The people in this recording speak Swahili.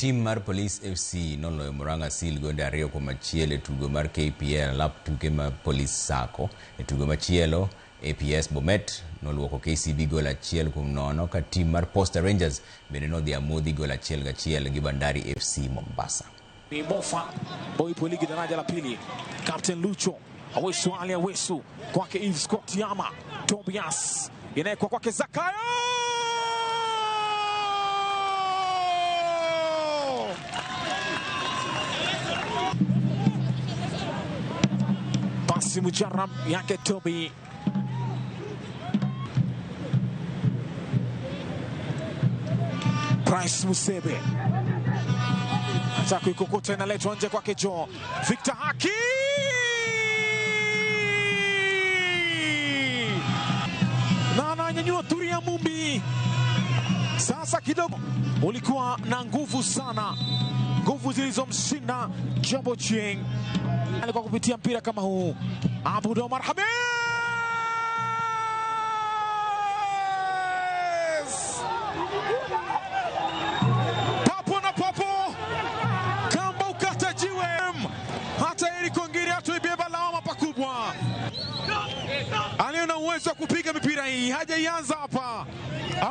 Tim mar Police FC noloyo Murang'a Seal gonde 2-1 e tugo mar KPL lap tuke ma Police Sacco. E tugo machielo, APS Bomet noluoko KCB gol 1-0 ka tim mar Posta Rangers bende nodhi amodhi gol 1-1 gi Bandari FC Mombasa. Ni Mofa ambayo ipo ligi daraja la pili. Captain Lucho Awesu Ali Awesu kwake Yves Scott Yama Tobias inawekwa kwake Zakayo pasi mujarab yake Tobi. Price Musebe anataka kuikukuta, inaletwa nje kwake Joe Victor Haki na ananyanyua Turia Mumbi. Sasa kidogo ulikuwa na nguvu sana, nguvu zilizomshinda Jumbo Chieng. Alikuwa kupitia mpira kama huu Abud Omar Hamis papo na papo, kamba ukata jiwe. Hata Eric Ongiri hatuibeba lawama pakubwa. Aliona uwezo wa kupiga mipira hii, hajaianza hapa.